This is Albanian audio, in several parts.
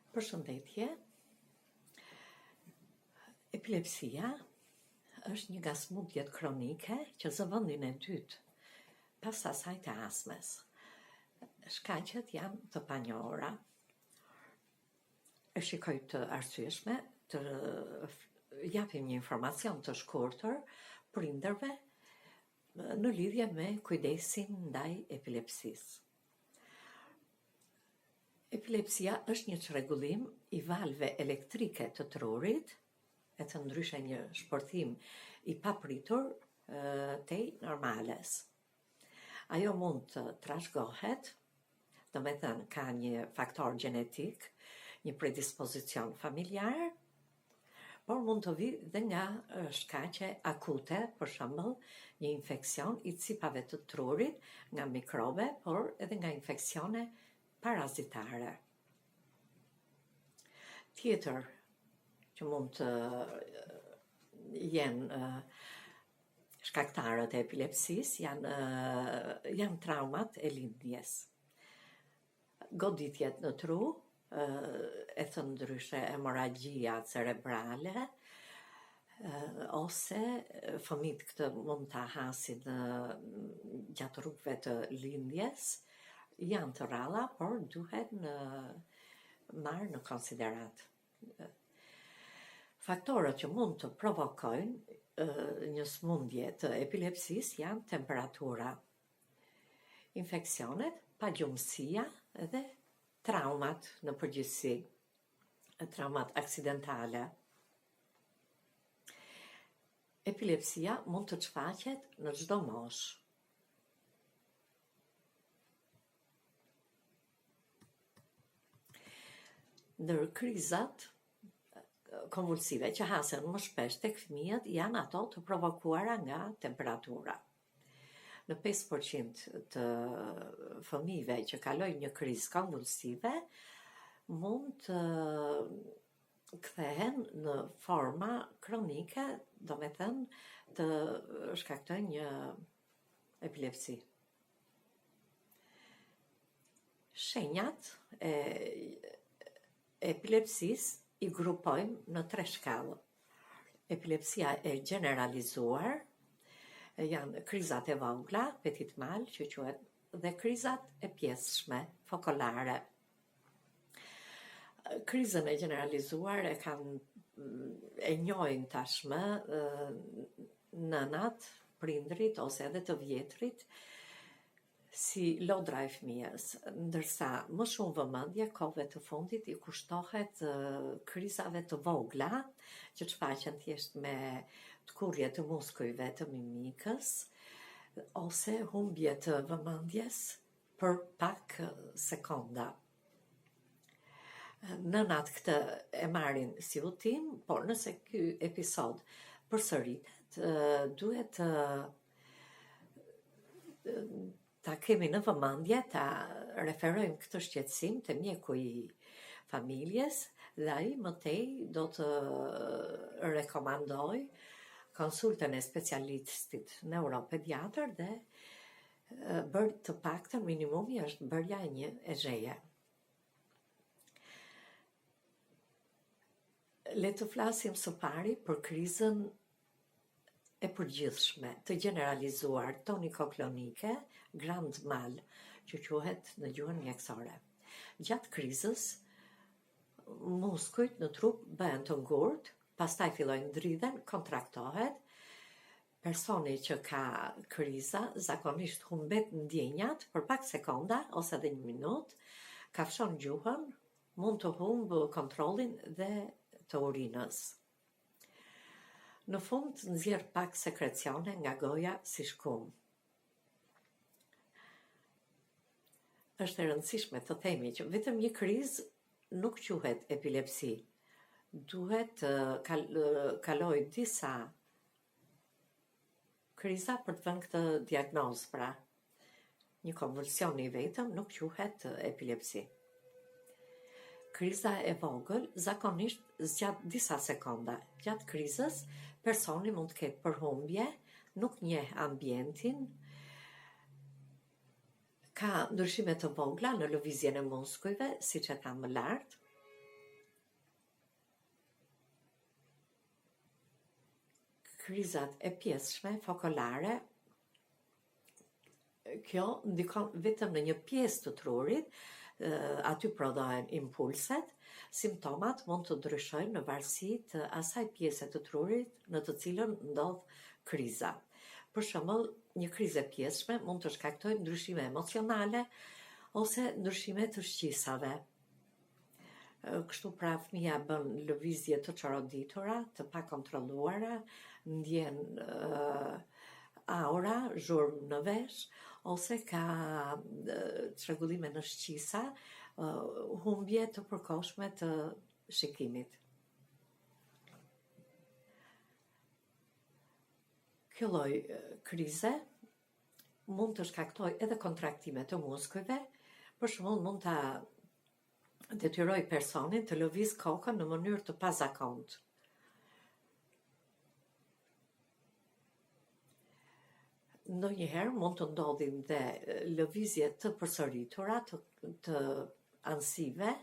Përshëndetje. Epilepsia është një nga sëmundjet kronike që zë vendin e dytë pas asaj të astmës. Shkaqet janë të panjohura. E shikoj të arsyeshme të japim një informacion të shkurtër prindërve në lidhje me kujdesin ndaj epilepsisë. Epilepsia është një çrregullim i valëve elektrike të trurit, e thënë ndryshe një shpërthim i papritur tej normales. Ajo mund të trashëgohet, domethënë ka një faktor gjenetik, një predispozicion familjar, por mund të vijë dhe nga shkaqe akute, për shembull, një infeksion i cipave të trurit nga mikrobe, por edhe nga infeksione parazitare. Tjetër që mund të jenë shkaktarët e epilepsisë janë janë traumat e lindjes. Goditjet në tru, e thënë ndryshe hemorragjia cerebrale, ose fëmijët këtë mund ta hasin gjatë rrugëve të lindjes, janë të rralla, por duhen marrë në konsideratë. Faktorët që mund të provokojnë një sëmundje të epilepsisë janë temperatura, Infeksionet, pagjumësia dhe traumat në përgjithësi, traumat aksidentale. Epilepsia mund të shfaqet në çdo moshë. Ndër krizat konvulsive që hasen më shpesh tek fëmijët janë ato të provokuara nga temperatura. Në 5% të fëmijëve që kalojnë një krizë konvulsive mund të kthehen në forma kronike, domethënë të shkaktojnë një epilepsi. Shenjat e epilepsisë i grupojmë në tre shkallë. Epilepsia e gjeneralizuar janë krizat e vogla, petit mal, që quhet, dhe krizat e pjesshme, fokolare. Krizën e gjeneralizuar e kanë e njohin tashmë nënat, prindrit ose edhe të vjetrit si lodra e fëmijës, ndërsa më shumë vëmendje kohëve të fundit i kushtohet krizave të vogla që shfaqen thjesht me tkurrje të muskujve të mimikës ose humbje të vëmendjes për pak sekonda. Nënat këtë e marrin si rutinë, por nëse ky episod përsëritet, duhet të ta kemi në vëmendje, ta referojmë këtë shqetësim te mjeku i familjes dhe ai më tej do të rekomandojë konsultën e specialistit neuropediatër dhe bërë të paktën minimumi është bërja e një EEG-je. Le të flasim së pari për krizën e përgjithshme, të gjeneralizuar toniko-klonike, grand mal, që quhet në gjuhën mjekësore. Gjatë krizës, muskujt në trup bëhen të ngurtë, pastaj fillojnë dridhen, kontraktohet, personi që ka kriza zakonisht humbet ndjenjat për pak sekonda ose edhe një minutë, kafshon gjuhën, mund të humbë kontrollin dhe të urinës. Në fund nxjerr pak sekrecione nga goja si shkumë. Është e rëndësishme të themi që vetëm një krizë nuk quhet epilepsi. Duhet të kalojë disa kriza për të vënë këtë diagnozë, pra. Një konvulsion i vetëm nuk quhet epilepsi. Kriza e vogël zakonisht zgjat disa sekonda. Gjatë krizës, personi mund të ketë përhumbje, nuk njeh ambientin, ka ndryshime të vogla në lëvizjen e muskujve, siç e thamë më lart. Krizat e pjesshme fokalare kjo ndikon vetëm në një pjesë të trurit, aty prodhohen impulset, simptomat mund të ndryshojnë në varësi të asaj pjese të trurit në të cilën ndodh kriza. Për shembull, një krizë e pjesshme mund të shkaktojë ndryshime emocionale ose ndryshime të shqisave. Kështu pra fëmija bën lëvizje të çoroditura, të pakontrolluara, ndjen aura, zhurmë në vesh, ose ka çrregullime në shqisa, humbje të përkohshme të shikimit. Kjo lloj krize mund të shkaktojë edhe kontraktime të muskujve, për shembull mund ta detyrojë personin të lëvizë kokën në mënyrë të pazakontë. Ndonjëherë mund të ndodhin dhe lëvizje të përsëritura të, të anësive,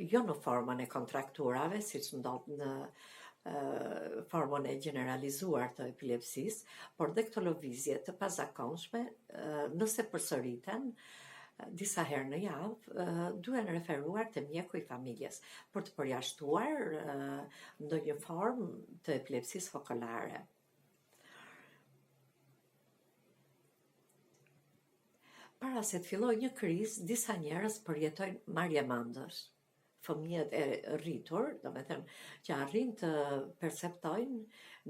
jo në formën e kontrakturave, siç ndodh në formën e gjeneralizuar të epilepsisë, por dhe këto lëvizje të pazakonshme, nëse përsëriten disa herë në javë, duhen referuar te mjeku i familjes për të përjashtuar ndonjë formë të epilepsisë fokalare. Para se të fillojë një krizë, disa njerëz përjetojnë marrje mendësh. Fëmijët e rritur, domethënë, që arrijnë të perceptojnë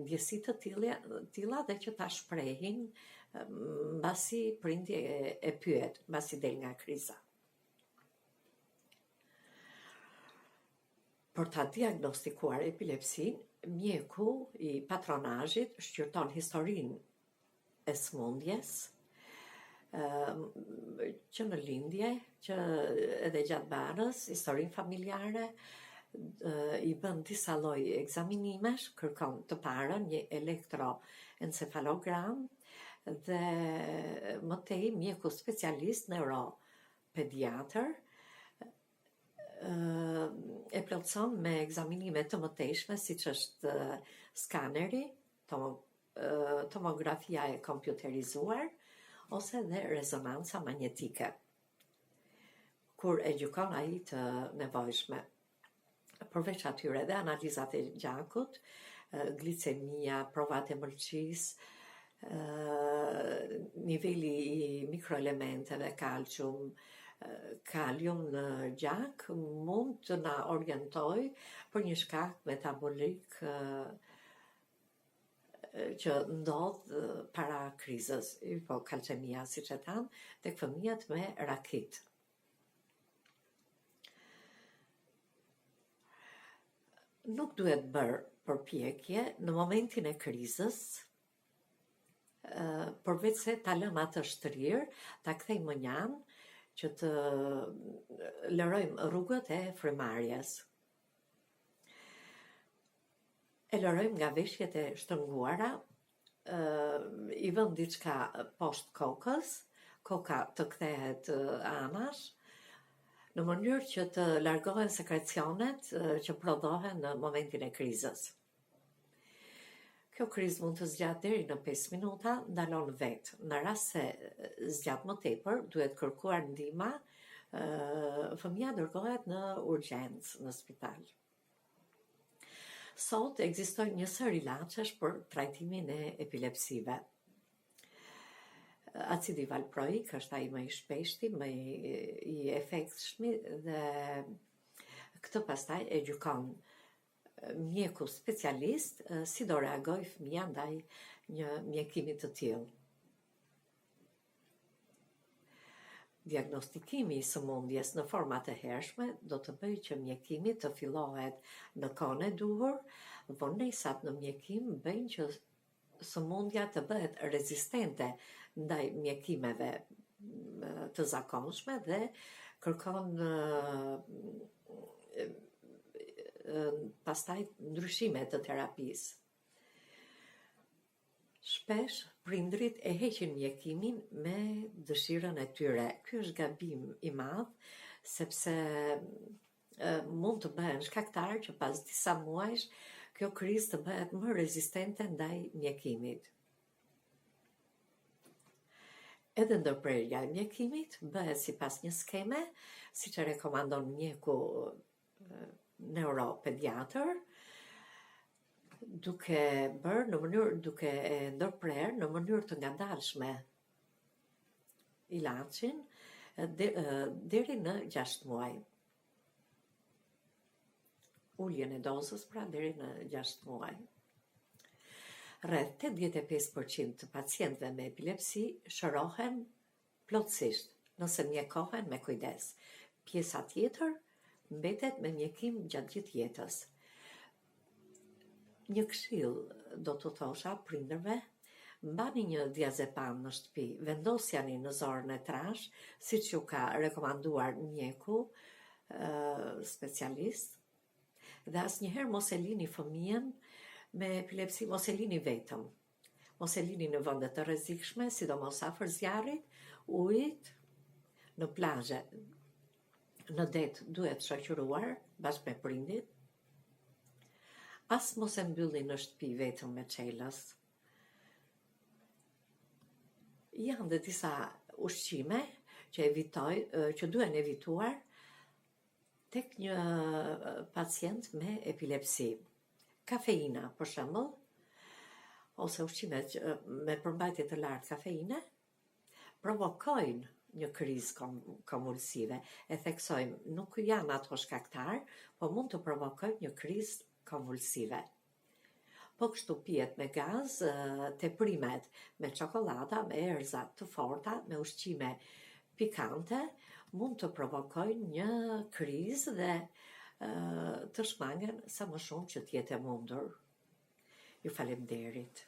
ndjesi të tilla, tilla dhe që ta shprehin mbasi prindi e, e pyet, mbasi del nga kriza. Për ta diagnostikuar epilepsinë, mjeku i patronazhit shqyrton historinë e sëmundjes, që në lindje, që edhe gjatë barrës, historinë familjare, i bën disa lloj ekzaminimesh, kërkon të parën një elektroencefalogram dhe më tej mjeku specialist neuropediatër e plotëson me ekzaminime të mëtejshme siç është skaneri, tomografia e kompjuterizuar ose dhe rezonanca magnetike, kur e gjykon ai të nevojshme. Përveç atyre dhe analizat e gjakut, glicemia, provat e mëlçisë, niveli i mikroelementeve, kalcium, kalium në gjak mund të na orientojë për një shkak metabolik që ndodh para krizës, hipokalcemia, siç e thamë, tek fëmijët me rakit. Nuk duhet bërë përpjekje në momentin e krizës, përveç se ta lëmë atë shtrirë, ta kthejmë mënjanë që të lërojmë rrugët e frymëmarrjes. E lërojmë nga veshjet e shtrënguara, i vëmë diçka poshtë kokës, koka të kthehet anash, në mënyrë që të largohen sekrecionet që prodhohen në momentin e krizës. Kjo krizë mund të zgjatë deri në 5 minuta, ndalon vetë. Në rast se zgjat më tepër, duhet kërkuar ndihma, fëmija dërgohet në urgjencë në spital. Sot ekzistojnë një sërë ilaçesh për trajtimin e epilepsive. Acidi valproik është ai më i shpeshti, më i, i efektshmi dhe këtë pastaj e gjykon mjeku specialist si do reagojë fëmija ndaj një mjekimi të tillë. Diagnostikimi i sëmundjes në forma të hershme do të bëjë që mjekimi të fillohet në kohën e duhur, vonesat në mjekim bëjnë që sëmundja të bëhet rezistente ndaj mjekimeve të zakonshme dhe kërkon pastaj ndryshime të terapisë. Shpesh prindërit e heqin mjekimin me dëshirën e tyre. Ky është gabim i madh, sepse mund të bëhen shkaktarë që pas disa muajsh Kjo krizë të bëhet më rezistente ndaj mjekimit. Edhe ndërprerja e mjekimit bëhet sipas një skeme, siç e rekomandon mjeku neuropediatër, duke bërë në mënyrë duke e ndërprerë në mënyrë të ngadalshme ilaçin deri në 6 muaj. Uljen e dozës pra deri në 6 muaj. Rreth 85% të pacientëve me epilepsi shërohen plotësisht, nëse mjekohen me kujdes. Pjesa tjetër mbetet me mjekim gjatë gjithë jetës. Një këshillë do t'u thosha prindërve, mbani një diazepam në shtëpi, vendosjani në zorrën e trashë, siç ju ka rekomanduar mjeku specialist, dhe asnjëherë mos e lini fëmijën me epilepsi, mos e lini vetëm. Mos e lini në vende të rrezikshme, sidomos afër zjarrit, ujit, në plazhe, në det duhet shoqëruar bashkë me prindit. As mos e mbyllni në shtëpi vetëm me çelës. Janë dhe disa ushqime që evitoj, që duhen evituar tek një pacient me epilepsi. Kafeina, për shembull, ose ushqimet me përmbajtje të lartë kafeine, provokojnë një krizë konvulsive. E theksojmë, nuk janë ato shkaktar, po mund të provokojnë një krizë konvulsive. Po kështu pijet me gaz, teprimet me çokollata, me erëza të forta, me ushqime pikante, mund të provokojnë një krizë dhe të shmangen sa më shumë që të jetë e mundur. Ju faleminderit.